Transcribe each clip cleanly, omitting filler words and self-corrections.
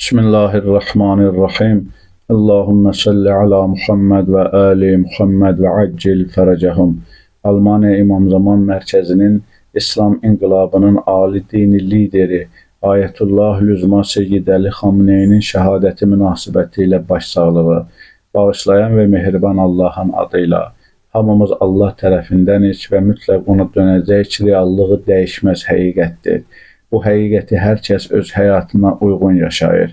Bismillahirrahmanirrahim. Allahümme salli ala Muhammed və ali Muhammed və accil fərəcəhum. Almaniya İmam Zaman Mərkəzinin İslam İnqilabının ali dini lideri Ayətullah Lüzma Seyyid Əli Xamneyinin şəhadəti münasibəti ilə başsağlığı. Bağışlayan və mehriban Allahın adıyla. Hamımız Allah tərəfindənik və mütləq ona dönəcəyik, reallığı dəyişməz həqiqətdir. Bu həqiqəti hər kəs öz həyatına uyğun yaşayır.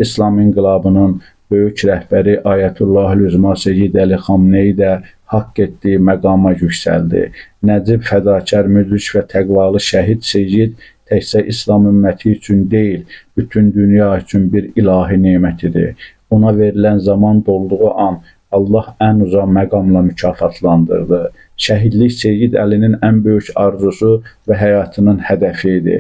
İslam İnqilabının böyük rəhbəri Ayətullah Lüzma Seyyid Əli Xamneyi də haqq etdiyi məqama yüksəldi. Nəcib, fədakar, müdrik və təqvalı şəhid Seyyid təkcə İslam ümməti üçün deyil, bütün dünya üçün bir ilahi nemət idi. Ona verilən zaman dolduğu an Allah ən uca məqamla mükafatlandırdı. Şəhidlik Seyyid Əlinin ən böyük arzusu və həyatının hədəfi idi.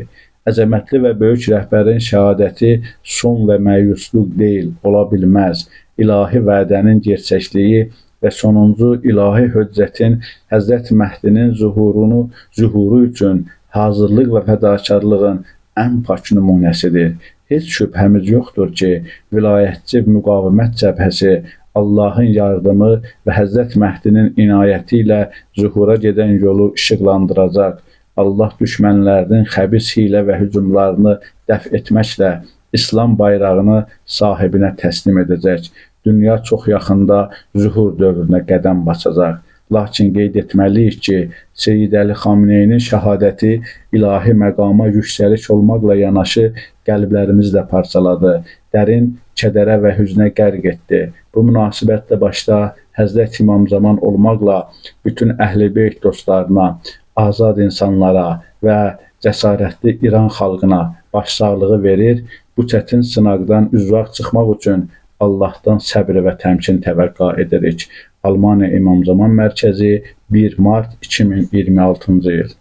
Əzəmətli və böyük rəhbərin şəhadəti son və məyusluq deyil, ola bilməz. İlahi vədənin gerçəkliyi və sonuncu ilahi höccətin Həzrət Məhdinin zühuru üçün hazırlıq və fədakarlığın ən pak nümunəsidir. Heç şübhəmiz yoxdur ki, vilayətçi müqavimət cəbhəsi Allahın yardımı və Həzrət Məhdinin inayəti ilə zühura gedən yolu işıqlandıracaq. Allah düşmənlərinin xəbis hiylə və hücumlarını dəf etməklə İslam bayrağını sahibinə təslim edəcək. Dünya çox yaxında zühur dövrünə qədəm basacaq. Lakin qeyd etməliyik ki, Seyyid Əli Xamneyinin şəhadəti ilahi məqama yüksəliş olmaqla yanaşı qəlblərimizi də parçaladı. Dərin kədərə və hüznə qərq etdi. Bu münasibətlə başda Həzrət İmam Zaman olmaqla bütün Əhl-i Beyt dostlarına, azad insanlara və cəsarətli İran xalqına başsağlığı verir. Bu çətin sınaqdan üzvaq çıxmaq üçün Allahdan səbr və təmkin təvəqqa edirik. Almaniya İmam Zaman Mərkəzi, 1 mart 2026-cı il.